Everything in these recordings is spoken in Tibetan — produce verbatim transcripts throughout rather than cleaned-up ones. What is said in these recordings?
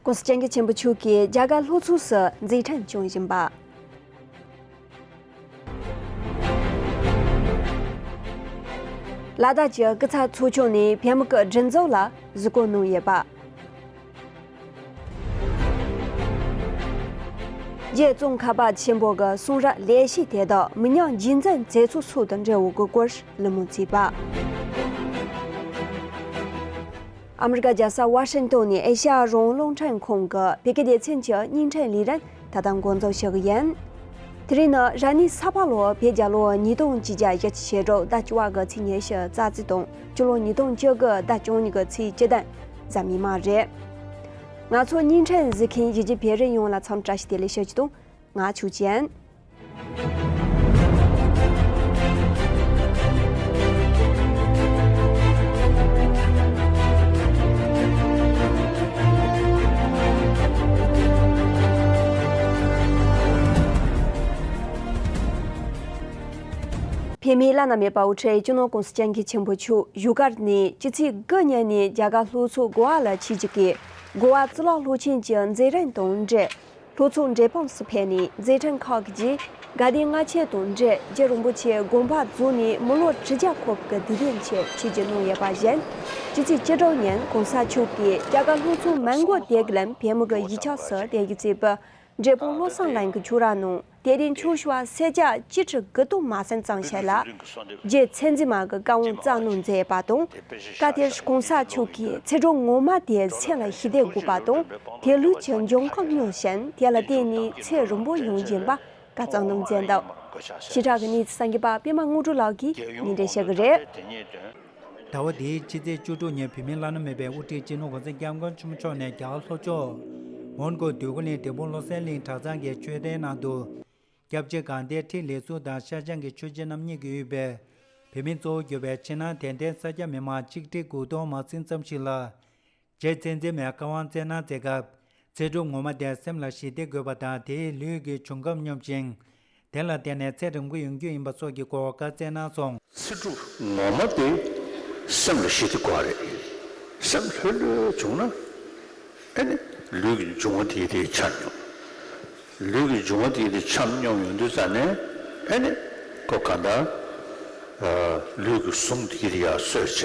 ༸གོང་ས་༸སྐྱབས་མགོན་ཆེན་པོ་མཆོག་གིས་རྒྱ་གར་ལྷོ་ཕྱོགས་སུ་མཛད་འཕྲིན་བསྐྱོན་བཞིན་པ། ལ་དྭགས་ཀྱི་སྐུ་ཚབ་ཚོགས་ཆུང་ནས་བོད་མི་གི་སྒྲིག་འཛུགས་ལ་གཟིགས་སྐོར་གནང་ཡོད་པ། རྒྱལ་ཙོང་ཁ་པ་ཆེན་པོ་གི་གསུང་རབ་ལེགས་བཤད་དེ་དག་མི་ཉམས་རྒྱུན་འཛིན་མཛད་ཚུལ་སོགས་དང་འབྲེལ་བའི་སྐོར་གླེང་མོལ་བྱས་པ། ཨ་མི་རི་ཀ་རྒྱལ་ས་ཝ་ཤིང་ཏོན་ནས་ཨེ་ཤ་ཡ་རང་དབང་རླུང་འཕྲིན་ཁང་གི་བོད་སྐད་སྡེ་ཚན་གྱི་བརྙན་འཕྲིན་ལས་རིམ་ད་ལྟ་འགོ་འཛུགས་ཞུ་གི་ཡིན། དེ་རིང་ནི་རབ་གནས་ས་ཕག་ལོ་བོད་རྒྱལ་ལོ་ཉིས་སྟོང་བཅོ་བརྒྱད་ཕྱི་ཟླ་བཅུ་པ་གི་ཚེས་ཉི་ཤུ་རྩ་གཅིག་དང་སྤྱི་ལོ་ཉིས་སྟོང་བཅོ་དགུ་ཟླ་བཅུ་གཉིས་ཀྱི་ཚེས་བཅུ་བདུན་གཟའ་མིག་དམར་རེད། ང་ཚོ་བརྙན་འཕྲིན་གཟིགས་མཁན་གཞིས་བྱེས་བོད་རིགས་ཡོངས་ལ་འཚམས་བཀྲ་ཤིས་བདེ་ལེགས་ཞུ་རྒྱུ་དང་། ང་ཆོས་ཅན། བོད་མིའི་བླ་ན་མེད་པ་དབུ་ཁྲིད་སྤྱི་ནོར་༸གོང་ས་༸སྐྱབས་མགོན་ཆེན་པོ་མཆོག་བཞུགས་སྒར་ནས་སྤྱི་ཚེས་དགུ་ཉིན་ནས་རྒྱ་གར་ལྷོ་ཕྱོགས་གོ་བ་ལ་ཆིབས་བསྒྱུར་གྱིས་གོ་བ་གཙུག་ལག་སློབ་ཆེན་གྱི་མཛད་རིམ་དང་འབྲེལ། ལྷོ་ཕྱོགས་འབྲས་སྤུངས་སུ་ཕེབས་ནས་མཛད་འཕྲིན་ཁག་གི་རྗེས་དགའ་ལྡན་ལྔ་མཆོད་དང་འབྲེལ་རྗེ་རིན་པོ་ཆེ་དགོངས་པ་རྫོགས་ནས་མི་ལོ་དྲུག་བརྒྱ་འཁོར་བའི་དུས་དྲན་ཆེད་ཆིབས་བསྒྱུར་གནང་ཡོད་པ་བཞིན། སྤྱི་ཚེས་བཅུ་དྲུག་ཉིན་༸གོང་ས་མཆོག་གིས་རྒྱ་གར་ལྷོ་ཕྱོགས་མོན་གྷོ་དེ་གི་ལམ་བོད་མི་གི་གཞིས་ཆགས་སུ་དེ་གི་བརྩིས་པའི་འབྲས་སྤུངས་བློ་བཟང་གླིང་གི་ཆོས་ར་ནང་དད་ལྡན་ཆོས་ཞུ་བ་སེར་སྐྱ་བཅུ་ཁྲི་དགུ་སྟོང་མ་ཟིན་ཙམ་ཞིག་ལ་རྗེ་མཚན་འཛིན་མ་གི་བཀའ་དབང་བསྩལ་གནང་མཛད་པ་དང་། སྐབས་དེར་༸གོང་ས་མཆོག་གིས་ཚེ་སྒྲུབ་ངོ་མ་དེ་སེམས་ལ་ཞི་བདེ་དགོས་པ་དང་དེ་ལུས་ཀྱི་འབྱུང་ཁུངས་སྙམ་ཞིང་དེ་ལ་བརྟེན་ནས་ཚེ་རིང་པོ་ཡོང་བཞིན་པ་བཀའ་སྩལ་གནང་མཛད་འདུག། ཕྱི་དྲག་གི་གནས་ཚུལ་གསར་འགོད་པ་པད་མ་དངོས་གྲུབ་ལགས་ཀྱིས་སྙན་སྒྲོན་ཞུ་གི་རེད། ཟླ་བ་འདིའི་ཕྱི་ཚེས་བཅུ་དྲུག་ཉིན་བོད་མིའི་བླ་ན་མེད་པའི་དབུ་ཁྲིད་སྤྱི་ནོར་༸གོང་ས་༸སྐྱབས་མགོན་ཆེན་པོ་མཆོག་ནས་རྒྱ་གར་ལྷོ་ཕྱོགས་མོན་གྷོ་འདོད་རྒུ་གླིང་འབྲས་སྤུངས་བློ་གསལ་གླིང་གྲྭ་ཚང་གི་མཆོད་རྟེན་ནང་དུ། སྐྱབས་རྗེ་དགའ་ལྡན་ཁྲི་ལས་ཟུར་དང་ཤར་བྱང་གི་ཆོས་རྗེ་རྣམ་གཉིས་ཀྱིས་དབུས་པའི་བོད་མིའི་གཙོ་བོ་གྱུར་པའི་ཕྱི་ནང་དད་ལྡན་ས་སྐྱ་མི་མང་ཆིག་ཁྲི་དགུ་སྟོང་མ་ཟིན་ཙམ་ཞིག་ལ། རྗེ་མཚན་འཛིན་མའི་བཀའ་དབང་བསྩལ་གནང་མཛད་སྐབས། ཚེ་སྒྲུབ་ངོ་མ་དེ་སེམས་ལ་ཞི་བདེ་དགོས་པ་དང་དེའི་ལུས་ཀྱི་འབྱུང་ཁམས་སྙོམས་ཤིང་། དེ་ལ་བརྟེན་ནས་ཚེ་རིང་པོ་ཡོང་རྒྱུ་ཡིན་པ་སོགས་ཀྱི་སྐོར་བཀའ་སྩལ་གནང་སོང་། ཚེ་སྒྲུབ་ངོ་མ་དེ་སེམས་ལ་ཞི་བདེ་དགོས་པ་རེད། སེམས་ལྷོད་ལྷོད་བྱུང་ན། ཨེ་ནི་ལུས་ཀྱི་འབྱུང་བ་དེ་དེ་ཆ་སྙོམས། ལུས་ཀྱི་འབྱུང་བ་དེ་དེ་ཆ་སྙོམས་ཡོང་དུས་ཙ་ནས་ཨེ་ནི་ཁོ་ག་འདྲ། ལུས་ཀྱི་ཟུངས་དེ་དེ་ཡར་གསོས་བྱས་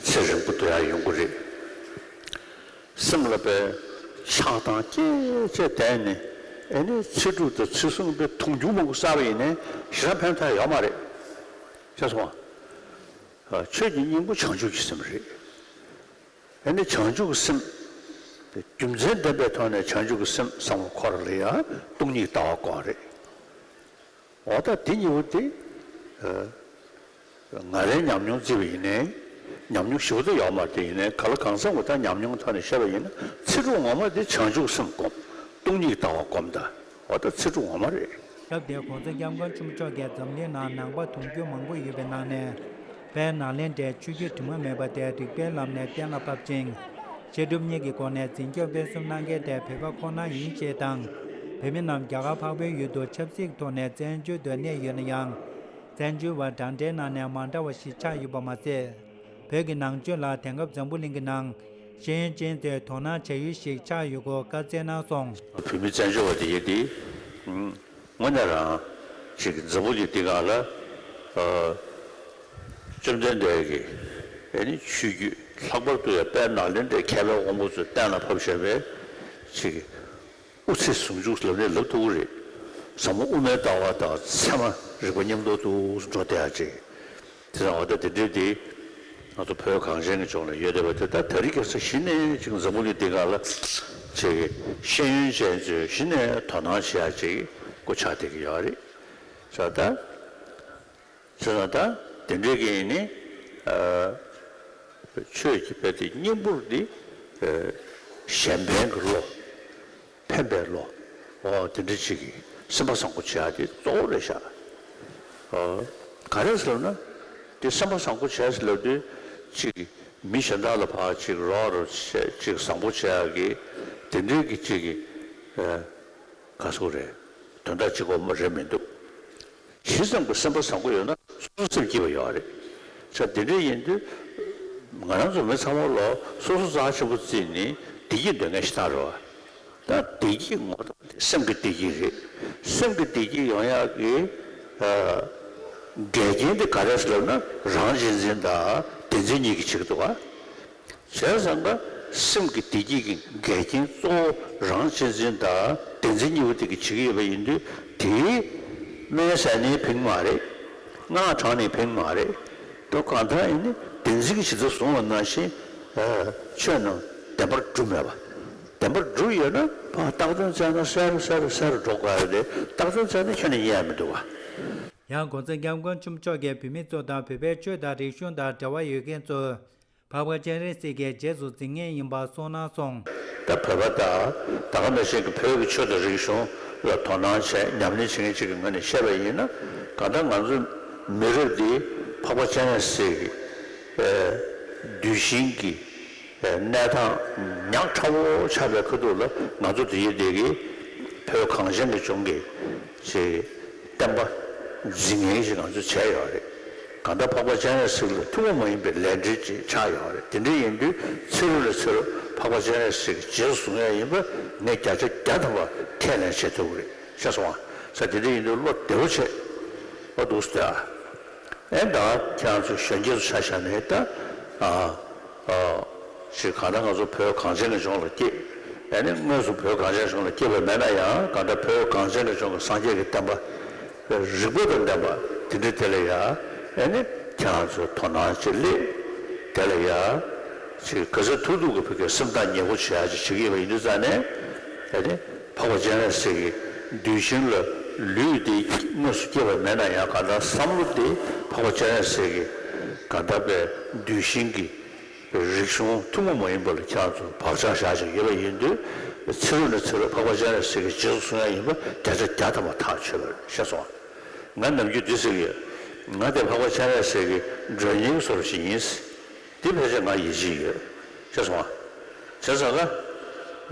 ཚེ་རིང་པོ་དེ་ཡར་ཡོང་གི་རེད། སེམས་ལ་དཔེ་ཆགས་སྡང་སྐྱེས་བྱས་བསྡད་ནས་ཨེ་ནི་ཚེ་སྒྲུབ་དང་ཚེ་བཟུང་དཔེ་མཐོང་རྒྱུ་མང་པོ་བསགས་པ་ཡིན་ནའི་ཞེ་དྲག་ཕན་ཐོགས་ཡོད་མ་རེད། ཤེས་སོང་ཨ། ཆོས་ཀྱི་སྙིང་པོ་བྱང་ཆུབ་ཀྱི་སེམས་རེད། ཨེ་ནི་བྱང་ཆུབ་ཀྱི་སེམས། རྒྱུ་མཚན་ལྡན་པའི་ཐོག་ནས་བྱང་ཆུབ་ཀྱི་སེམས་བསམ་བློ་འཁོར་ལ་ཡང་སྟོང་ཉིད་ལྟ་བ་དགོས་རེད། འོ་ད་དེ་གཉིས་པོ་དེ། ང་རའི་ཉམས་མྱོང་བརྩིས་པ་ཡིན་ནའི། ཉམས་མྱོང་ཞིབ་ཏུ་ཡོད་མ་རེད་དེ་ཡིན་ནའི་ག་ལ་གང་འཚམ་གྱི་ད་ཉམས་མྱོང་ཐོག་ནས་བཤད་པ་ཡིན་ན་ཚེ་སྒྲུབ་ངོ་མ་དེ་བྱང་ཆུབ་ཀྱི་སེམས་སྒོམ། སྟོང་ཉིད་ལྟ་བ་སྒོམ་ད། འོ་ད་ཚེ་སྒྲུབ་ངོ་མ་རེད། སྐབས་དེར་༸གོང་ས་༸སྐྱབས་མགོན་ཆེན་པོ་མཆོག་གིས་འཛམ་གླིང་ནང་ནང་པ་དུང་ཕྱུར་མང་པོ་ཡོད་པའི་ནང་ནས། དཔལ་ནཱ་ལེནྡྲའི་ཆོས་བརྒྱུད་དྲི་མ་མེད་པ་དེ་རིགས་པའི་ལམ་ནས་གཏན་ལ་ཕབ་ཅིང་། བཤད་སྒྲུབ་གཉིས་ཀྱི་སྒོ་ནས་འཛིན་སྐྱོང་སྤེལ་གསུམ་གནང་མཁན་དེ་བོད་པ་ཁོ་ན་ཡིན་ཞེས་དང་། བོད་མི་རྣམས་རྒྱ་གར་འཕགས་པའི་ཡུལ་དུ་ཆབ་སྲིད་ཐོག་ནས་བཙན་བྱོལ་དུ་གནས་ཡོད་ན་ཡང་། བཙན་བྱོལ་བ་འདྲ་འདྲའི་ནང་ནས་མ་འདྲ་བ་ཞིག་ཆགས་ཡོད་པ་མ་ཟད། བོད་ཀྱི་ནང་ཆོས་ལ་དེང་སྐབས་འཛམ་བུ་གླིང་གི་ནང་ཤེས་ཡོན་ཅན་ཚོས་དོ་སྣང་བྱ་ཡུལ་ཞིག་ཆགས་ཡོད་སྐོར་བཀའ་སྩལ་གནང་སོང་། བོད་མི་བཙན་བྱོལ་བ་དེ་ཡིན་ཏེ། དངོས་གནས་རང་ཅིག་འཛམ་བུ་གླིང་འདི་སྒང་ལ། བཅོམ་ལྡན་འདས་ཀྱི་ཨེ་ནི་ཆོས་བརྒྱུད་ལྷག་པར་དུ་ཡང་དཔལ་ནཱ་ལེནྡྲའི་མཁས་པའི་དབང་པོ་ཚོས་གཏན་ལ་ཕབ་བཞག་པའི་ཅིག་དབུ་ཚད་ཟུང་འཇུག་ལབ་ནས་ལབ་ཐུབ་ཀྱི་རེད། ཟབ་མོ་དབུ་མའི་ལྟ་བ་དང་ཚད་མ་རིག་པ་མཉམ་དུ་འགྲོ་བསྡད་ཡ་ཅིག། དེ་ཙང་འོ་ད་དེ་འདྲའི་དེ་ང་ཚོ་བོད་གངས་ཅན་གྱི་ལྗོངས་ལ་ཡོད་བསྡད་པ་དེ་ད་དེ་རིང་ཁ་སང་གཞི་ནས་ཅིག་འཛམ་བུ་གླིང་འདི་སྒང་ལ་ཅིག་ཤེས་ཡོན་ཅན་ཚོས་གཞི་ནས་དོ་སྣང་བྱེད་ཡ་ཅིག་སྒོ་ཆགས་བསྡད་ཀྱི་ཡོད་རེད། ས་ད། ས་ད་དེ་འདྲའི་གི་ནི་ཆོས་ཀྱི་དཔེ་དེ་སྙིང་པོར་འདི་གཞན་ཕན་གྱི་བློ། ཕན་པའི་བློ། འོ་དེ་འདྲ་ཅིག་གིས་སེམས་པ་བཟང་པོ་བྱེད་ཡ་དེ་གཙོ་བོ་རེད་ཤག། འོ། ག་རེ་ཟེར་ན། དེ་སེམས་པ་བཟང་པོ་བྱས་ཟེར་ལབ་དུས་ཅིག་མི་གཞན་དག་ལ་ཕར་ཅིག་རོགས་རོགས་བྱས་ཅིག་བཟང་པོ་བྱེད་ཡ་གི་དེ་འདྲའི་གི་ཅིག་གི་ག་ཟེར་རེད། དོན་དག་གཅིག་པོ་མ་རེད་མི་འདུག། ཇི་ཙམ་གྱི་སེམས་པ་བཟང་པོ་ཡོད་ན་སོ་སོ་སེམས་སྐྱིད་པ་ཡོད་རེད། ས་དེ་འདྲ་ཡིན་དུས། ང་རང་ཚོ་མི་ཚང་མ་ལོ་སོ་སོ་རྩ་ཆེན་པོ་བརྩིས་ནས་བདེ་སྐྱིད་འདོད་མཁན་ཞིག་ཐག་རེད་བ། ད་བདེ་སྐྱིད་ངོ་ཐོག་དེ་སེམས་ཀྱི་བདེ་སྐྱིད་རེད། སེམས་ཀྱི་བདེ་སྐྱིད་ཡོང་ཡག་གི་ཨ་འགལ་རྐྱེན་དེ་ག་རེ་རེད་ལབ་ན། རང་གཅེས་འཛིན་དང་བདེན་འཛིན་གཉིས་ཀྱིས་བྱེད་ཀྱི་འདུག་བ། བྱས་ཙང་ཀ་སེམས་ཀྱི་བདེ་སྐྱིད་ཀྱི་འགལ་རྐྱེན་གཙོ་བོ་རང་གཅེས་འཛིན་དང་བདེན་འཛིན་གཉིས་པོ་དེ་གིས་བྱེད་ཀྱི་ཡོད་པ་ཡིན་དུས། དེ་སྨན་ཟས་ནས་ཕན་གྱི་མ་རེད། སྔགས་བགྲངས་ནས་ཕན་གྱི་མ་རེད། དོ་གང་ལྟར་ཡིན་ནའི་བདེན་འཛིན་གྱི་བྱེད་ཐབས་བཟུང་བ་ནང་བཞིན། ཨ་ཆོས་རྣམས་བདེན་པར་གྲུབ་མེད་པ། བདེན་པར་གྲུབ་ཡོད་ན་ཕར་རྟག་དོན་བཙལ་ན་གསལ་རུ་གསལ་རུ་གསལ་རུ་འགྲོ་དགོས་ཡ་རེད་དེ། རྟག་དོན་བཙལ་ན་ཁྱོན་ནས་རྙེད་ཡ་མི་འདུག་བ། ཡང་༸གོང་ས་༸སྐྱབས་མགོན་ཆེན་པོ་མཆོག་གིས་བོད་མི་ཚོ་དང་བོད་པའི་ཆོས་དང་རིག་གཞུང་དང་འབྲེལ་བ་ཡོད་མཁན་ཚོ་འཕགས་པ་སྤྱན་རས་གཟིགས་ཀྱི་རྗེས་སུ་འཛིན་མཁན་ཡིན་པ་གསུངས་གནང་སོང་། ད་བོད་པ་དང་ད་ག་ནང་བཞིན་གྱི་བོད་ཀྱི་ཆོས་དང་རིག་གཞུང་ལ་དོ་སྣང་བྱས་ཉམས་ལེན་བྱེད་མཁན་ཅིག་གི་ངོས་ནས་བཤད་པ་ཡིན་ན། གང་ལྟར་ང་ཚོ་མི་རབས་འདིའི་འཕགས་པ་སྤྱན་རས་གཟིགས་ཀྱི་ཨེ་གདུལ་ཞིང་གི་ཨེ་གནས་སྟངས་ཉག་ཕྲ་བོ་ཆགས་པའི་ཁ་ཐུག་ལ། ང་ཚོ་འདི་ཡི་འདི་གི་བོད་གངས་ཅན་གྱི་ལྗོངས་ཀྱི་ཅིག་བསྟན་པ་འཛིན་མཁན་ཞིག་ང་ཚོས་བྱས་ཡོད་རེད། གང་ལྟར་འཕགས་པ་སྤྱན་རས་གཟིགས་ལ་ཐུན་མོང་མ་ཡིན་པའི་ལས་འབྲེལ་ཅིག་ཆགས་ཡོད་རེད། དེ་འདྲ་ཡིན་དུས་ཚེ་རབས་ནས་ཚེ་རབས་འཕགས་པ་སྤྱན་རས་གཟིགས་ཀྱི་རྗེས་སུ་བཟུང་ཡ་ཡིན་པ་ངས་བརྒྱ་ཆ་བརྒྱ་ཐམ་པ་ཁས་ལེན་བྱེད་ཐུབ་ཀྱི་རེད། ཤེས་སོང་ང་། ས་དེ་འདྲ་ཡིན་དུས་བློ་བདེ་བོ་བྱེད། ཨོ་འདུག་སྟེ་ཨ། ཨེ་ད་ཁྱེད་རང་ཚོ་གཞོན་སྐྱེས་ཚོ་ཆ་བཞག་ནས་ད་ཨ་ཨ་ཞིག་གང་ལྟར་ང་ཚོ་བོད་གངས་ཅན་གྱི་ལྗོངས་ལ་སྐྱེས། ཨ་ནི་དངོས་སུ་བོད་གངས་ཅན་ལྗོངས་ལ་སྐྱེས་པ་མེད་ན་ཡང་། གང་ལྟར་བོད་གངས་ཅན་གྱི་ལྗོངས་ཀྱི་སངས་རྒྱས་ཀྱི་བསྟན་པ་རིག་པ་དང་ལྡན་པ་དེ་འདྲ་དེ་ལ་ཡ། ཨ་ནི་ཁྱེད་རང་ཚོ་དོ་སྣང་ཅིག་སླེབས། དེ་ལ་ཡ་ཅིག་ག་ཚོད་ཐུབ་ཐུབ་ཀྱི་བོད་སྐད་སེམས་ཐག་ཉེ་པོ་བྱེད་ཡ་ཅིག་བྱེད་ཀྱི་ཡོད་པ་ཡིན་དུས་ཙང་ནས། ཨ་ནི་འཕགས་པ་སྤྱན་རས་གཟིགས་ཀྱི་གདུལ་ཞིང་ལ་ལུས་དེ་དངོས་སུ་སྐྱེས་པ་མེད་ན་ཡང་། གང་ལྟར་བསམ་བློ་དེ་འཕགས་པ་སྤྱན་རས་གཟིགས་ཀྱི་གང་ལྟར་པའི་གདུལ་ཞིང་གི་རིག་གཞུང་ཐུན་མོང་མ་ཡིན་པ་ལ་ཁྱེད་རང་ཚོ་བག་ཆགས་བཞག་བཞག་ཡོད་པ་ཡིན་དུས། ཚེ་རབས་ནས་ཚེ་རབས་འཕགས་པ་སྤྱན་རས་གཟིགས་ཀྱི་རྗེས་སུ་བཟུང་ཡ་ཡིན་པ་བརྒྱ་ཆ་བརྒྱ་ཐམ་པ་ཐག་ཆོད་པ་རེད། ཤེས་སོང་ང་། ང་ནམ་རྒྱུན་འདི་ཟེར་གྱི་ཡོད། ང་དེ་འཕགས་པ་སྤྱན་རས་གཟིགས་ཀྱི་མགྲོན་གཉེར་བཟོ་འདྲ་ཞིག་ཡིན། དེ་ཕལ་ཆེར་ང་ཡིད་ཆེས་ཡོད། ཤེས་སོང་ང་། བྱས་ཙང་ང་།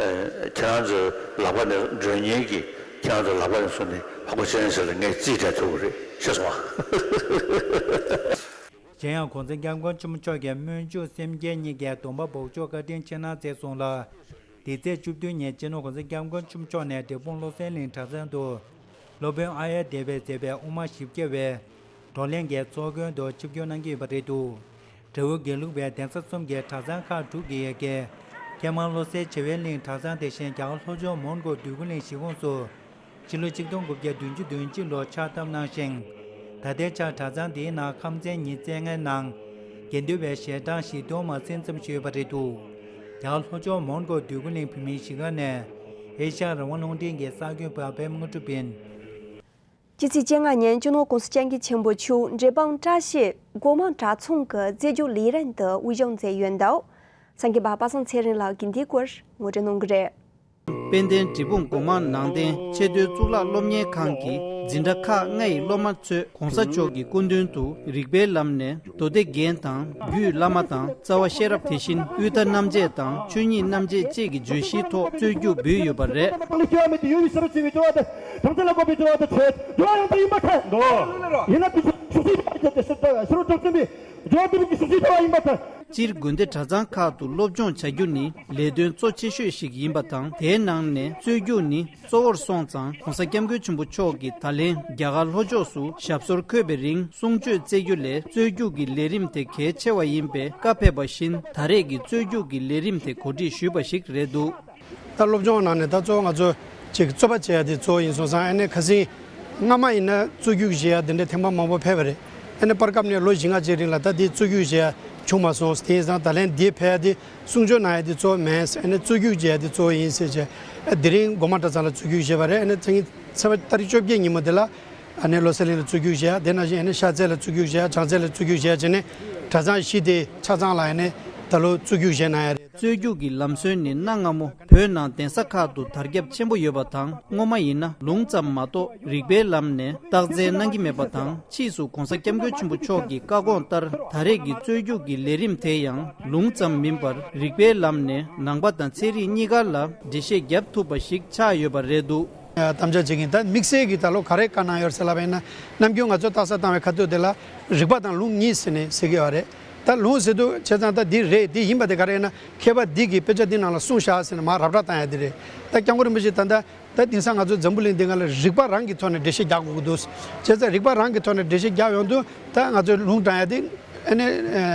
ཨེ་ཁྱེད་རང་ཚོའི་ལག་པ་ནས་མགྲོན་གཉེར་གྱིས་ཁྱེད་རང་ཚོའི་ལག་པ་ནས་བཟུང་ནས་འཕགས་པ་སྤྱན་རས་གཟིགས་ལ་ངས་རྩིས་སྤྲད་ཐུབ་ཀྱི་རེད། ཤེས་སོང་ང་། གཞན་ཡང་༸གོང་ས་༸སྐྱབས་མགོན་ཆེན་པོ་མཆོག་གིས་སྨོན་འཇུག་སེམས་བསྐྱེད་གཉིས་ཀྱི་སྡོམ་པ་འབོགས་ཆོག་བཀའ་དྲིན་ཆེ་གནང་བསྩལ་སོང་ལ། འདི་ཚེས་བཅུ་བདུན་ཉིན་སྤྱི་ནོར་༸གོང་ས་༸སྐྱབས་མགོན་ཆེན་པོ་མཆོག་ནས་འབྲས་སྤུངས་བློ་གསལ་གླིང་གྲྭ་ཚང་དུ་སློབ་དཔོན་ཨཱརྱ་དེ་བས་མཛད་པའི་དབུ་མ་བཞི་བརྒྱ་པའི་བགྲོ་གླེང་གི་ཚོགས་མགོན་དུ་ཆིབས་བསྒྱུར་གནང་གི་ཡོད་པ་རེད་འདུག་དགྲ་བོ་དགེ་ལུགས་པའི་གདན་ས་གསུམ་གྱི་གྲྭ་ཚང་ཁག་དྲུག་གི་ཡ་གྱལ་ཀྱེ་མ་བློ་གསལ་བྱེ་བའི་གླིང་གྲྭ་ཚང་དེ་བཞིན་རྒྱ་གར་ལྷོ་ཕྱོགས་མོན་གྷོ་འདོད་རྒུ་གླིང་གཞིས་ཁོངས་སུ་ཕྱི་ལོ་ཆིག་སྟོང་དགུ་བརྒྱ་བདུན་ཅུ་དོན་གཅིག་ལོར་ཕྱག་བཏབ་གནང་ཞིང་། ད་ལྟའི་ཆར་གྲྭ་ཚང་འདིའི་ནང་ཁམས་ཚན་ཉི་ཤུ་རྩ་ལྔའི་ནང་དགེ་འདུན་པའི་ཞལ་གྲངས་བཞི་སྟོང་མ་ཟིན་ཙམ་ཞིག་ཡོད་པ་རེད་འདུག་རྒྱ་གར་ལྷོ་ཕྱོགས་མོན་གྷོ་འདོད་རྒུ་གླིང་བོད་མིའི་གཞིས་ཀ་ནས་ཨེ་ཤ་ཡ་རང་དབང་རླུང་འཕྲིན་གྱི་གསར་འགོད་པ་པད་མ་དངོས་གྲུབ་ཡིན། སྤྱི་ཚེས་བཅོ་ལྔ་ཉིན་སྤྱི་ནོར་༸གོང་ས་༸སྐྱབས་མགོན་ཆེན་པོ་མཆོག་འབྲས་སྤུངས་བཀྲ་ཤིས་སྒོ་མང་གྲྭ་ཚང་གི་རྩེ་སྐྱོང་ལས་རིམ་དུ་དབུ་བཞུགས་མཛད་ཡོད་འདུག་གསར་འགོད་པ་པ་སངས་ཚེ་རིང་ལགས་ཀྱིས་འདིའི་སྐོར་ངོ་སྤྲོད་གནང་གི་རེད། དཔལ་ལྡན་འབྲས་སྤུངས་སྒོ་མང་ནང་རྟེན་ཆེས་མཐོའི་གཙུག་ལག་སློབ་གཉེར་ཁང་གི་འཛིན་གྲྭ་ཁག་ལྔ་ཡི་སློབ་མ་ཚོས་༸གོང་ས་མཆོག་གི་སྐུ་མདུན་དུ་རིག་པའི་ལམ་ནས་མདོ་སྡེ་རྒྱན་དང་རྒྱུད་བླ་མ་དང་རྩ་བ་ཤེས་རབ། དེ་བཞིན་དབུས་མཐའ་རྣམ་འབྱེད་དང་ཆོས་ཉིད་རྣམ་འབྱེད་བཅས་ཀྱི་བརྗོད་གཞིའི་ཐོག་རྩོད་རྒྱུགས་འབུལ་ཡོད་པ་རེད། ལ་སྐྱེ་བ་མེད་དེ་ཡོད་པའི་ས་རུ་བརྩི་བའི་སྐྱོ་བ་དང་བྲམ་ཟེ་ལ་འགོད་པའི་སྐྱོ་བ་དང་བྲལ་འགྲོ་བ་ཡང་དག་ཡིན་པར་ཐལ། འདུག་ཡིན་ན་དེ་ཕྱོགས་སྲིད་པ་ཡིན་ཏེ་ཕྱིར་ཕྱིར་སྒྲུབ་ཅན་པའི་སྐྱོ་བ་དེ་རིགས་ཀྱི་ཕྱོགས་སྲིད་པ་ཡིན་པར་ཐལ། སྤྱིར་དགོན་སྡེ་གྲྭ་ཚང་ཁག་ཏུ་སློབ་སྦྱོང་བྱ་རྒྱུ་ནི་ལས་དོན་གཙོ་ཆེ་ཤོས་ཤིག་ཡིན་པ་དང་། དེའི་ནང་ནས་རྩོད་རྒྱུགས་ནི་གཙོ་བོར་སོང་ཙང་༸གོང་ས་༸སྐྱབས་མགོན་ཆེན་པོ་མཆོག་གིས་ད་ལན་རྒྱ་གར་ལྷོ་ཕྱོགས་སུ་ཞབས་སོར་འཁོད་པའི་རིང་གསུང་ཆོས་སྩལ་རྒྱུ་ལས་རྩོད་རྒྱུགས་ཀྱི་ལས་རིམ་དེ་གལ་ཆེ་བ་ཡིན་པའི་བཀའ་ཕེབས་པ་བཞིན་ད་རེས་ཀྱི་རྩོད་རྒྱུགས་ཀྱི་ལས་རིམ་དེ་གོ་སྒྲིག་ཞུས་པ་ཞིག་རེད་འདུག་ད་སློབ་སྦྱོང་ནང་ནས་ད་གཙོ་བོ་ང་ཚོ་ཅིག་རྩོད་པ་བྱེད་ཡ་དེ་གཙོ་བོ་ཡིན་སོང་ཙང་། ཨ་ནི་ཁ་སང་སྔ་མ་ཡིན་ན་རྩོད་རྒྱུགས་བྱེད་ཡ་དེ་འདྲ་ཐེངས་མ་མང་པོ་ཕེབས་པ་རེད། ཨ་ནི་བར་སྐབས་ནས་ལོ་བཞི་ལྔ་ཅིག་རིང་ལ་ད་དེ་རྩོད་རྒྱུགས་བྱེད་ཡ་བྱུང་མ་སོང་། དེ་ཡིན་ཙང་ད་ལན་དེ་ཕེབས་ཡ་དེ་གསུང་ཆོས་གནང་ཡ་དེ་གཙོ་བོ་མིན། ཨ་ནི་རྩོད་རྒྱུགས་བྱེད་ཡ་དེ་གཙོ་བོ་ཡིན་ཟེར་བྱས། ཨ་དེ་རིང་སྒོ་མང་གྲྭ་ཚང་ལ་རྩོད་རྒྱུགས་བྱས་པ་རེད། ཨ་ནི་ཚེ་རིང་ཚེས་པ་ཏ་རིག་བཅོ་བརྒྱད་ཉིན་མོ་དེ་ལ་ཨ་ནི་བློ་གསལ་གླིང་ལ་རྩོད་རྒྱུགས་བྱས། དེ་ནང་བཞིན་ཨ་ནི་ཤར་རྩེ་ལ་རྩོད་རྒྱུགས་བྱས། བྱང་རྩེ་ལ་རྩོད་རྒྱུགས་བྱས་བྱས་ནས་གྲྭ་ཚང་བཞི་དེ་ཆ་ཚང་ལ་ཨ་ནི་ད་ལོ་རྩོད་རྒྱུགས་བྱས་གནང་ཡ་རེད། རྩོད་རྒྱུགས་ཀྱི་ལམ་སྲོལ་ནི་གནའ་སྔ་མོ་བོད་ནང་གདན་ས་ཁག་ཏུ་དར་ཁྱབ་ཆེན་པོ་ཡོད་པ་དང་། སྔོན་མ་ཡིན་ན་ལུང་ཙམ་མ་གཏོགས་རིག་པའི་ལམ་ནས་རྟགས་མཚན་གནང་གི་མེད་པ་དང་། ཕྱིས་སུ་༸གོང་ས་༸སྐྱབས་མགོན་ཆེན་པོ་མཆོག་གི་བཀའ་དགོངས་ལྟར་ད་རེས་ཀྱི་རྩོད་རྒྱུགས་ཀྱི་ལས་རིམ་དེ་ཡང་ལུང་ཙམ་མིན་པར་རིག་པའི་ལམ་ནས་ནང་པ་དང་ཚན་རིག་གཉིས་ཀ་ལ་འགྲེལ་བཤད་རྒྱབ་ཐུབ་པ་ཞིག་ཆགས་ཡོད་པ་རེད་འདུག་དམ་བཅའ་བྱེད་ཀྱིན། ད་དམིགས་བསལ་གྱི་ད་ལོ་ག་རེ་བཀའ་གནང་ཡོད་ཟེར་ལབ་པ་ཡིན་ན། ནམ་རྒྱུན་ང་ཚོས་རྟགས་གསལ་བཏང་བའི་ཁ་ཐུག་དེ་ལ་རིག་པ་དང་ལུང་གཉིས་ཟེར་ནས་ཟེར་གྱི་ཡོད་རེད། ད་ལུང་ཟེར་དུས་བྱས་ཙང་ད་འདི་རེད། འདི་ཡིན་པ་དེ་ག་རེ་ཡིན་ན། མཁས་པ་འདི་གིས་དཔེ་ཆ་འདི་ནང་ལ་གསུངས་བཞག་ཟེར་ནས་མར་ར་སྤྲོད་བཏང་ཡ་དེ་རེད། ད་སྐྱབས་མགོན་རིན་པོ་ཆེ་ད་ལྟ་ད་དེང་སང་ང་ཚོ་འཛམ་བུ་གླིང་འདི་སྒང་ལ་རིག་པ་རང་གི་ཐོག་ནས་འགྲེལ་བཤད་རྒྱག་དགོས་ཀྱི་འདུག་བྱས་ཙང་རིག་པ་རང་གི་ཐོག་ནས་འགྲེལ་བཤད་རྒྱག་ཡོང་དུས་ད་ང་ཚོས་ལུང་དྲངས་ཡ་དེ་ཨ་ནི་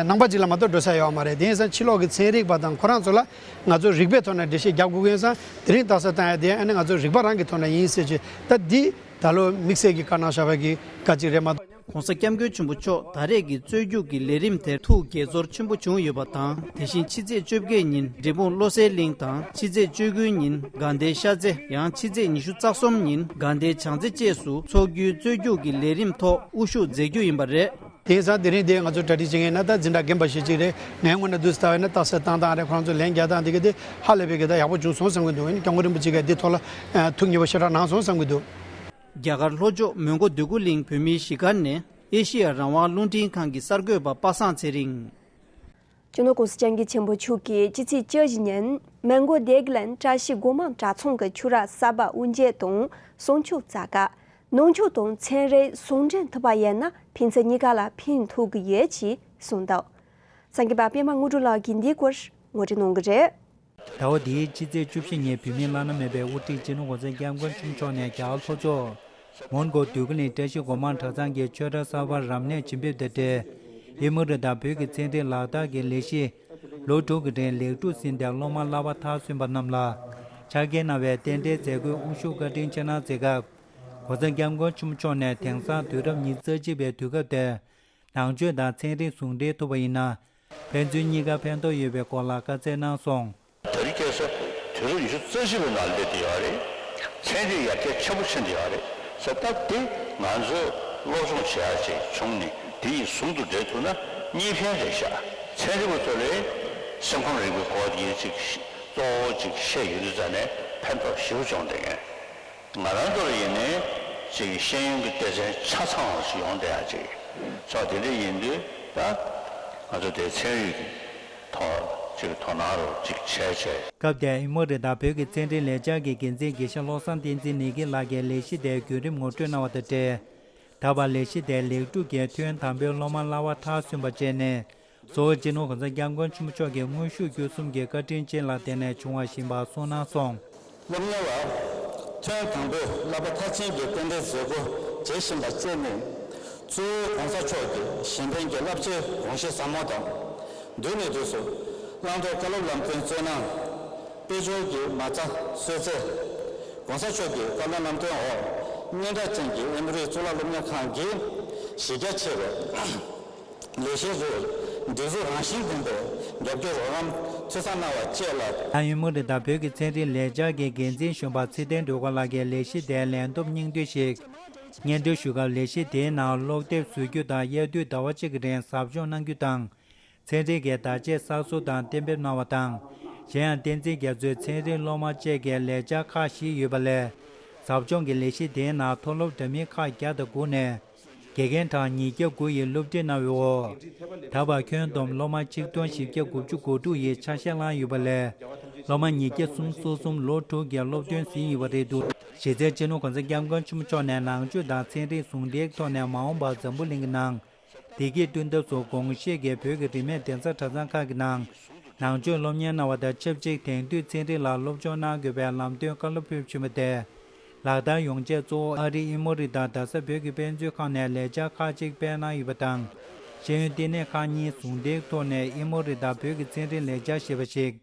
ནང་པ་ཅིག་ལ་མ་གཏོགས་འགྲོ་ས་ཡོད་མ་རེད། དེ་ཡིན་ཙང་ཕྱི་ལོགས་ཀྱི་ཚན་རིག་པ་དང་ཁོ་རང་ཚོ་ལ་ང་ཚོས་རིག་པའི་ཐོག་ནས་འགྲེལ་བཤད་རྒྱག་དགོས་ཀྱི་ཡིན་ཙང་། དེ་རིང་རྟགས་གསལ་བཏང་ཡ་དེ་ཨ་ནི་ང་ཚོ་རིག་པ་རང་གི་ཐོག་ནས་ཡིན་ཟེར་གྱི། ད་འདི་ད་ལོ་དམིགས་བསལ་གྱི་བཀའ་གནང་བཞག་པ་གི་བཀའ་ཅིག་རེད་མ་གཏོགས། ༸གོང་ས་༸སྐྱབས་མགོན་ཆེན་པོ་མཆོག་ད་རེས་ཀྱི་རྩོད་རྒྱུགས་ཀྱི་ལས་རིམ་དེར་ཐུགས་དགྱེས་ཚོར་ཆེན་པོ་བྱུང་ཡོད་པ་དང་། དེ་བཞིན་ཕྱི་ཚེས་བཅོ་བརྒྱད་ཉིན་འབྲས་སྤུངས་བློ་གསལ་གླིང་དང་། ཕྱི་ཚེས་བཅུ་དགུ་ཉིན་དགའ་ལྡན་ཤར་རྩེ། ཡང་ཕྱི་ཚེས་ཉི་ཤུ་རྩ་གསུམ་ཉིན་དགའ་ལྡན་བྱང་རྩེ་བཅས་སུ་འཚོགས་རྒྱུའི་རྩོད་རྒྱུགས་ཀྱི་ལས་རིམ་ཐོག་དབུ་བཞུགས་མཛད་རྒྱུ་ཡིན་པ་རེད། དེང་སང་དེ་རིང་དེ་ང་ཚོ་གྲ་སྒྲིག་བྱེད་མཁན་ན་ད་འཛིན་གྲྭ་རྒན་པ་ཞིག་ཅིག་རེད། ངའི་ངོས་ནས་འདུག་ལྟ་བས་ན་རྟགས་གསལ་བཏང་སྟངས་རེད། ཁོ་རང་ཚོ་ལན་རྒྱག་སྟངས་འདི་ག་དེ་ཧ་ལས་པའི་གི་ད་ཡག་པོ་བྱུང་སོང་བསམ་གི་འདུག་ཨ་ནི་སྐྱབས་མགོན་རིན་པོ་ཆེ་གིས་འདི་ཐོག་ལ་ཨ་ཐུགས་མཉེས་པོ་ཞེ་དྲག་གནང་སོང་བསམ་གི་འདུག་རྒྱ་གར་ལྷོ་ཕྱོགས་མོན་གྷོ་འདོད་རྒུ་གླིང་བོད་མིའི་གཞིས་སྒར་ནས་ཨེ་ཤེ་ཡ་རང་དབང་རླུང་འཕྲིན་ཁང་གི་གསར་འགོད་པ་པ་སངས་ཚེ་རིང་། སྤྱི་ནོར་༸གོང་ས་༸སྐྱབས་མགོན་ཆེན་པོ་མཆོག་གིས་སྤྱི་ཚེས་བཅུ་བཞི་ཉིན་མོན་གྷོ་བདེ་དགེ་ལྡན་བཀྲ་ཤིས་སྒོ་མང་གྲྭ་ཚང་གི་ཆུ་རགས་གསར་པ་དབུ་འབྱེད་དང་གསུང་ཆོས་བསྩལ་སྐབས། ནང་ཆོས་དང་ཚན་རིག་ཟུང་འབྲེལ་ཐུབ་པ་ཡིན་ན་ཕན་ཚུན་གཉིས་ཀ་ལ་ཕན་ཐོགས་ཀྱི་ཡོད་ཅེས་གསུངས་འདུག་གསར་འགོད་པ་པད་མ་དངོས་གྲུབ་ལགས་ཀྱིས་འདིའི་སྐོར་ངོ་སྤྲོད་གནང་གི་རེད། ཟླ་བ་འདིའི་ཕྱི་ཚེས་བཅུ་བཞི་ཉིན་བོད་མིའི་བླ་ན་མེད་པའི་དབུ་ཁྲིད་སྤྱི་ནོར་༸གོང་ས་༸སྐྱབས་མགོན་ཆེན་པོ་མཆོག་ནས་རྒྱ་གར་ལྷོ་ཕྱོགས་མོན་གྷོ་འདོད་རྒུ་གླིང་བཀྲ་ཤིས་སྒོ་མང་གྲྭ་ཚང་གི་ཆོས་གྲྭ་གསར་པར་རབ་གནས་བྱིན་འབེབས་དང་འབྲེལ། ཨི་མོ་རི་དང་བོད་ཀྱི་ཚན་རིག་ལག་བསྟར་གྱི་ལས་གཞི་ལོ་དྲུག་གི་རིང་ལེགས་གྲུབ་ཟིན་ཏེ་སློབ་མ་བསླབ་པ་མཐར་སོན་པ་རྣམས་ལ་ཕྱག་འཁྱེར་གནང་བའི་རྟེན་འབྲེལ་མཛད་སྒོའི་དབུ་བཞུགས་བཀའ་དྲིན་ཆེ་གནང་མཛད་སྐབས། ༸གོང་ས་༸སྐྱབས་མགོན་ཆེན་པོ་མཆོག་ནས་དེང་སང་དུས་རབས་ཉི་ཤུ་རྩ་གཅིག་པའི་དུས་སྐབས་འདིར་ནང་ཆོས་དང་ཚན་རིག་ཟུང་འབྲེལ་ཐུབ་པ་ཡིན་ན། ཕན་ཚུན་གཉིས་ཀ་ཕན་ཐོགས་ཡོད་པའི་སྐོར་ལ་བཀའ་སྩལ་གནང་སོང་། དེ་རིང་ཁ་སང་དུས་རབས་ཉི་ཤུ་རྩ་གཅིག་པའི་ནང་སླེབས་བསྡད་ཡོད་རེད། ཚན་རིག་ཡར་རྒྱས་ཆེན་པོ་ཕྱིན་བསྡད་ཡོད་རེད་ཟེར། ད་དེ་ང་ཚོས་སློབ་སྦྱོང་བྱེད་ཡག་ཅིག་བྱུང་ནས་དེ་ཡི་ཟུང་དུ་འབྲེལ་ཐུབ་ན་གཉིས་ཕན་རེད་ཤག་ཚན་རིག་པ་ཚོ་ལས་སེམས་ཁམས་རིག་པའི་སྐོར་དེ་ཅིག་གཙོ་བོ་ཅིག་བཤད་ཡོད་དུས་ཙང་ནས་ཕན་ཐོགས་ཞེ་པོ་བྱུང་བསྡད་མཁན། ང་རང་ཚོ་ལ་ཡིན་ནའི་ཅིག་ཤེས་ཡོན་གྱི་སྡེ་ཚན་ཆ་ཚང་བ་ཞིག་ཡོང་བསྡད་ཡག་ཅིག་སོགས་དེ་འདྲ་ཡིན་དུས་ད་ང་ཚོ་དེ་ཚན་རིག་གི་ཐོག་ཅིག་དོ་སྣང་རོགས་ཅིག་བྱས་བྱས། སྐབས་དེར་ཨི་མོ་རི་དང་བོད་ཀྱི་ཚན་རིག་ལས་འཆར་གྱི་འགན་འཛིན་དགེ་བཤེས་བློ་བཟང་བསྟན་འཛིན་ནེ་གི་ལགས་ཀྱིས་ལས་གཞི་དེའི་བརྒྱུད་རིམ་ངོ་སྤྲོད་གནང་བ་དང་འབྲེལ། ད་བར་ལས་གཞི་དེ་ལེགས་གྲུབ་ཀྱིས་ཐོན་དང་པོའི་སློབ་མ་བསླབ་པ་མཐར་སོན་པ་བཅས་ནས། གཙོ་བོ་སྤྱི་ནོར་༸གོང་ས་༸སྐྱབས་མགོན་ཆེན་པོ་མཆོག་གི་དངོས་ཤུགས་བརྒྱུད་གསུམ་གྱི་བཀའ་དྲིན་ཅན་ལ་བརྟེན་ནས་བྱུང་བ་ཡིན་པ་གསུངས་གནང་སོང་། སློབ་གཉེར་བ་ཐོན་དང་པོའི་བསླབ་པ་མཐར་ཕྱིན་གྱི་རྟེན་འབྲེལ་མཛད་སྒོ་བྱེད་བཞིན་པ་བཅས་ནི། གཙོ་བོ་༸གོང་ས་མཆོག་གི་གཞན་ཕན་གྱི་བསླབ་བྱའི་དགོངས་གཞི་ཟབ་མོ་དང་། དུས་ནས་དུས་སུ་བླང་དོར་བཀའ་སློབ་ལམ་སྟོན་སྩོལ་གནང་། དཔལ་འབྱོར་གྱི་མ་རྩ་གསོལ་སྩལ། ༸གོང་ས་མཆོག་གི་བཀའ་སློབ་ལམ་སྟོན་འོག་སྙན་གྲགས་ཅན་གྱི་ཨེ་མོ་རི་གཙུག་ལག་སློབ་གཉེར་ཁང་གི་གཞི་རྒྱ་ཆེ་བའི་ལས་གཞི་རུ་སྒྲིག་འཛུགས་རང་བཞིན་ལྡན་པའི་རྒྱབ་སྐྱོར་རོགས་རམ་ཐུགས་སྣང་གནང་བ་བཅས་ལ། ཡང་ཨེ་མོ་རི་དང་བོད་ཀྱི་ཚན་རིག་ལས་འཆར་གྱི་འགན་འཛིན་གཞོན་པ་ཚེ་བརྟན་སྒྲོལ་དཀར་ལགས་ཀྱིས་ལས་གཞི་དེའི་ལས་བསྡོམས་སྙིང་བསྡུས་ཤིག་སྙན་སྒྲོན་ཞུ་སྐབས། ལས་གཞི་དེའི་ནང་སློབ་དེབ་བཟོ་རྒྱུ་དང་དབྱར་དུས་ཟླ་བ་གཅིག་གི་རིང་ཟབ་སྦྱོང་གནང་རྒྱུ་དང་། ཚན་རིག་གི་བརྡ་ཆད་གསར་བཟོ་དང་གཏན་འབེབས་གནང་བ་དང་། གཞན་ཡང་བསྟན་འཛིན་རྒྱ་མཚོས་ཚན་རིག་སློབ་མ་བཅས་ཀྱི་ལས་འཆར་ཁག་བཞི་ཡོད་པ་ལས། ཟབ་སྦྱོང་གི་ལས་གཞི་དེའི་ནང་མཐོ་སློབ་འདྲ་མིན་ཁག་བརྒྱ་དང་དགུ་ནས་དགེ་རྒན་གྲངས་ཉིས་བརྒྱ་དགུ་ཡིས་སློབ་ཁྲིད་གནང་བའི་འོག་ད་བར་ཁྱོན་བསྡོམས་སློབ་མ་ཆིག་སྟོང་བཞི་བརྒྱ་དགུ་བཅུ་གོ་དྲུག་ཡིས་ཆ་ཤས་བླངས་ཡོད་པ་ལས། སློབ་མ་ཉིས་བརྒྱ་སུམ་ཅུ་སོ་གསུམ་ལོ་དྲུག་གི་སློབ་ཐོན་ཟིན་ཡོད་པ་རེད་འདུག་གཞི་རྩའི་སྤྱི་ནོར་༸གོང་ས་༸སྐྱབས་མགོན་ཆེན་པོ་མཆོག་ནས་ནང་ཆོས་དང་ཚན་རིག་ཟུང་འབྲེལ་ཐོག་ནས་མ་འོངས་པར་འཛམ་བུ་གླིང་གི་ནང་བདེ་སྐྱིད་བསྐྲུན་ཐབས་སུ་དགོངས་བཞེས་ཀྱིས་བོད་ཀྱི་རིས་མེད་གདན་ས་གྲྭ་ཚང་ཁག་གི་ནང་ནང་ཆོས་སློབ་གཉེར་གནང་བ་དང་ཆབས་ཅིག་དེང་དུས་ཚན་རིག་ལ་སློབ་སྦྱོང་གནང་དགོས་པའི་ལམ་སྟོན་བཀའ་སློབ་ཕེབས་བཞིན་པ་དེ་ལག་བསྟར་ཡོང་ཆེད་གཙོ་བོ་ཨ་རིའི་ཨི་མོ་རི་དང་རྡ་ས་བོད་ཀྱི་དཔེ་མཛོད་ཁང་ནས་ལས་འཆར་ཁག་ཅིག་སྤེལ་གནང་ཡོད་པ་དང་། ཤེས་ཡོན་བསྟི་གནས་ཁག་གཉིས་ཟུང་འབྲེལ་ཐོག་ནས་ཨི་མོ་རི་དང་བོད་ཀྱི་ཚན་རིག་ལས་འཆར་ཞེས་པ་ཞིག་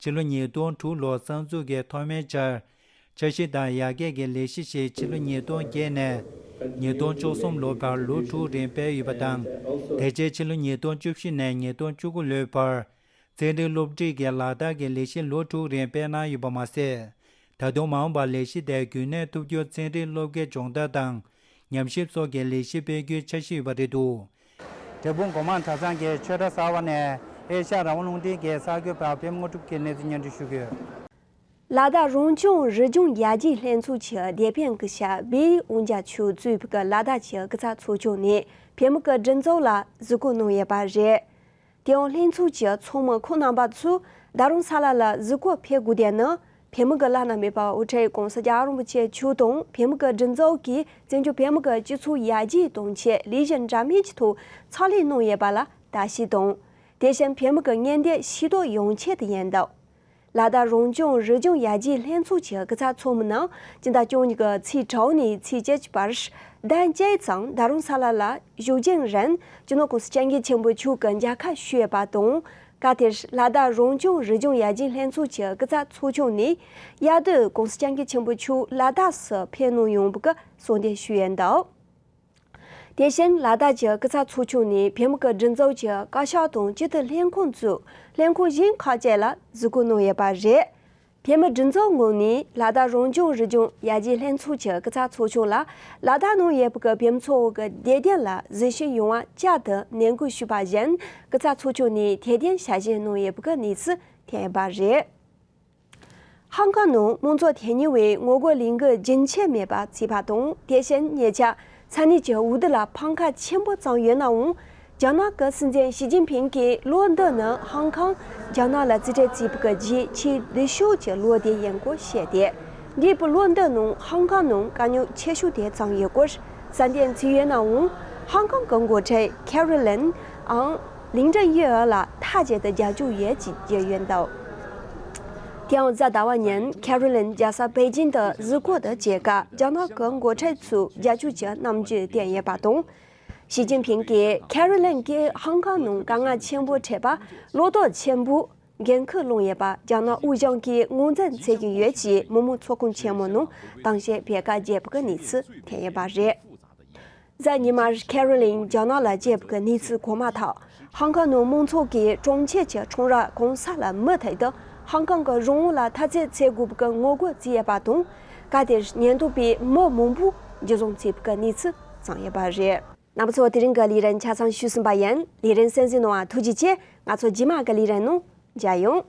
ཕྱི་ལོ་ཉིས་སྟོང་དྲུག་ལོར་གསར་འཛུགས་ཀྱིས་ཐོག་མའི་ཆར། འཆར་གཞི་དང་ཡར་རྒྱས་ཀྱི་ལས་གཞི་ཞིག་ཕྱི་ལོ་ཉིས་སྟོང་བརྒྱད་ནས་ཉིས་སྟོང་བཅུ་གསུམ་ལོ་བར་ལོ་དྲུག་རིང་སྤེལ་ཡོད་པ་དང་། དེ་རྗེས་ཕྱི་ལོ་ཉིས་སྟོང་བཅུ་བཞི་ནས་ཉིས་སྟོང་བཅུ་དགུ་ལོའི་བར། ཚན་རིག་སློབ་ཁྲིད་ཀྱི་ལག་བསྟར་གྱི་ལས་གཞི་ལོ་དྲུག་རིང་སྤེལ་གནང་ཡོད་པ་མ་ཟད། ད་དུང་མ་འོངས་པར་ལས་གཞི་དེ་རྒྱུན་གནས་ཐུབ་རྒྱུར་ཚན་རིག་སློབ་དགེ་སྦྱོང་བརྡར་དང་། ཉམས་ཞིབ་སོགས་ཀྱི་ལས་གཞི་སྤེལ་རྒྱུའི་འཆར་གཞི་ཡོད་པ་རེད་འདུག་འབྲས་སྤུངས་སྒོ་མང་གྲྭ་ཚང་གི་ཆོས་གྲྭ་གསར་པ་ནས་ཨེ་ཤ་ཡ་རང་དབང་རླུང་འཕྲིན་གྱི་གསར་འགོད་པ་པད་མ་དངོས་གྲུབ་ཀྱིས་གནས་ཚུལ་སྙན་སྒྲོན་ཞུ་གི་ཡོད། ལ་དྭགས་རང་སྐྱོང་རི་ལྗོངས་ཡར་རྒྱས་ལྷན་ཚོགས་ཀྱིས་དེ་ཕན་གྱི་ཤར་བེའི་དབང་རྒྱལ་མཆོག་གཙོས་པའི་ལ་དྭགས་ཀྱི་སྐུ་ཚབ་ཚོགས་ཆུང་ནས་བོད་མི་གི་སྒྲིག་འཛུགས་ལ་གཟིགས་སྐོར་གནང་ཡོད་པ་རེད། དེའང་ལྷན་ཚོགས་ཀྱི་ཚོགས་མི་ཁོང་རྣམ་པ་ཚོས་རྡ་རམ་ས་ལ་ལ་གཟིགས་སྐོར་ཕེབས་དགོས་དོན་ནི། བོད་མི་གི་བླ་ན་མེད་པ་དབུ་ཁྲིད་༸གོང་ས་༸སྐྱབས་མགོན་རིན་པོ་ཆེ་མཆོག་དང་བོད་མི་གི་སྒྲིག་འཛུགས་ཀྱིས་བཙན་བྱོལ་བོད་མི་གི་སྤྱི་ཚོགས་ཡར་རྒྱས་གཏོང་ཆེད་ལས་གཞི་འདྲ་མིན་གྱི་ཐོག་ཕྱག་ལས་གནང་ཡོད་པ་ལ་ ལྟ་ཞིབ་དང་། དེ་བཞིན་བོད་མི་གི་ཉེན་བརྡའི་ཤེས་རྟོགས་ཡོང་ཆེད་དུ་ཡིན་འདུག་ལ་དྭགས་རང་སྐྱོང་རི་ལྗོངས་ཡར་རྒྱས་ལྷན་ཚོགས་ཀྱི་སྐུ་ཚབ་ཚོགས་མི་ནང་སྤྱི་ཟླ་བཅུ་གཉིས་ཀྱི་ཚེས་དྲུག་ནས་ཚེས་བཅུ་བར་ཟླ་བཅུ་ཙམ་རྡ་རམ་ས་ལ་ལ་བཞུགས་རྒྱུན་རིང་སྤྱི་ནོར་༸གོང་ས་༸སྐྱབས་མགོན་ཆེན་པོ་མཆོག་གི་མཇལ་ཁ་ཞུས་པ་དང་། སྐབས་དེར་ལ་དྭགས་རང་སྐྱོང་རི་ལྗོངས་ཡར་རྒྱས་ལྷན་ཚོགས་ཀྱི་སྐུ་ཚབ་ཚོགས་ཆུང་ནས་དབྱར་དུས་༸གོང་ས་༸སྐྱབས་མགོན་ཆེན་པོ་མཆོག་ལ་དྭགས་སུ་ཕེབས་གནང་ཡོང་བའི་གསོལ་འདེབས་ཞུས་ཡོད་འདུག་དེ་བཞིན་ལ་དྭགས་ཀྱི་སྐུ་ཚབ་ཚོགས་ཆུང་ནས་བོད་མི་གི་སྒྲིག་འཛུགས་ཀྱི་བཀའ་ཤག་དང་སྤྱི་འཐུས་ལྷན་ཁང་བཙུགས་ལྷན་ཁང་གཞན་ཁག་ཅིག་ལ་གཟིགས་སྐོར་གནང་ཡོད་པ་རེད། བོད་མི་སྒྲིག་འཛུགས་ངོས་ནས་ལ་དྭགས་རང་སྐྱོང་རི་ལྗོངས་ཡར་རྒྱས་ལྷན་ཚོགས་ཀྱི་སྐུ་ཚབ་ཚོགས་ཆུང་ལ་ལ་དྭགས་ནང་ཡོད་པའི་གི་བོད་མི་ཚོ་གི་བདེ་སྐྱིད་ལ་གཟིགས་ཞིབ་ཡོང་བ་བཅར་དུ་ནན་སྐུལ་ཞུས་པ་བཞིན་སྐུ་ཚབ་ཚོགས་ཆུང་ནས་དེ་བཞིན་ཞལ་བཞེས་གནང་ཡོད་པའི་གི་གནས་ཚུལ་ཐོན་ཡོད་པ་རེད། ཧང་ཀང་ནང་དམངས་གཙོ་དོན་གཉེར་བས་ངོ་རྒོལ་ལས་འགུལ་རྒྱུན་ཆད་མེད་པར་བྱས་པ་དང་། དེ་བཞིན་ཉེ་ཆར་ས་གནས་ཀྱི་འོས་བསྡུ་ལ་འཕེན་ཁ་ཆེན་པོ་བརྩམས་ཡོད་ནའང་། རྒྱ་ནག་གི་སྲིད་འཛིན་ཞི་ཅིན་ཕིང་གིས་ལོ་འདི་ནི་ཧང་ཀང་རྒྱ་ནག་ལ་རྩིས་སྤྲོད་བྱས་པའི་གི་རྗེས་ཆེས་སྡུག་ཤོས་ཀྱི་ལོ་དེ་ཡིན་སྐོར་བཤད་དེ། འདས་པའི་ལོ་འདི་ནང་ཧང་ཀང་ནང་དཀའ་རྙོག་ཆེ་ཤོས་དེ་བརྩམས་ཡོད་སྐོར་གསལ་འདེབས་བྱས་ཡོད་ནའང་། ཧང་ཀང་གི་འགོ་ཁྲིད་ཁེ་རི་ལིན་ཨང་ལིང་ཀྲིན་ཡུའེ་ལ་མཐའ་གཅིག་ཏུ་རྒྱབ་སྐྱོར་ཡོད་ཅེས་བརྗོད་ཡོད་འདུག་དེའང་གཟའ་ཟླ་བ་ཉིན་ཁེ་རི་ལིན་རྒྱལ་ས་པེ་ཅིང་དུ་གཟིགས་སྐོར་དུ་བཅར་སྐབས་རྒྱ་ནག་གི་འགོ་ཁྲིད་ཚོས་རྒྱབ་སྐྱོར་གྱི་རྣམ་འགྱུར་བསྟན་ཡོད་པ་དང་། ཞི་ཅིན་ཕིང་གིས་ཁེ་རི་ལིན་གྱིས་ཧང་ཀང་ནང་དཀའ་ངལ་ཆེན་པོ་འཕྲད་པར་བློ་དོགས་ཆེན་པོས་འགན་འཁུར་བླངས་ཡོད་པ་རྒྱ་ནག་དབུས་གཞུང་གིས་ངོས་འཛིན་བྱེད་ཀྱི་ཡོད་ཅེས་མི་དམངས་ཚོགས་ཁང་ཆེན་མོ་ནང་གཏམ་བཤད་སྤེལ་སྐབས་བརྗོད་པའི་གནས་ཚུལ་ཐོན་ཡོད་པ་རེད། གཟའ་ཉི་མར་ཁེ་རི་ལིན་རྒྱ་ནག་ལ་བཅར་བའི་གནས་ཚུལ་གོ་མ་ཐག་ཧང་ཀང་ནང་མང་ཚོགས་ཀྱིས་གྲོང་ཁྱེར་གྱི་ཁྲོམ་ར་གང་ས་ལ་མུ་མཐུད་དུ་ཧང་ཀང་གི་རང་དབང་ལ་འཐབ་རྩོད་བྱེད་དགོས་པའི་ངོ་རྒོལ་བྱས་ཡོད་པ་དང་། སྐབས་དེར་ཉེན་རྟོག་པས་མི་མང་པོ་འཇུ་བཟུང་བྱས་པའི་གནས་ཚུལ་བྱུང་ཡོད་པ་རེད། རྣམ་པ་ཚོ། དེ་རིང་གི་ལས་རིམ་ཆ་ཚང་ཞུས་ཟིན་པ་ཡིན། ལས་རིམ་གསན་གཟིགས་གནང་བ་ཐུགས་རྗེ་ཆེ། ང་ཚོ་རྗེས་མ་གི་ལས་རིམ་ནང་མཇལ་ཡོང་།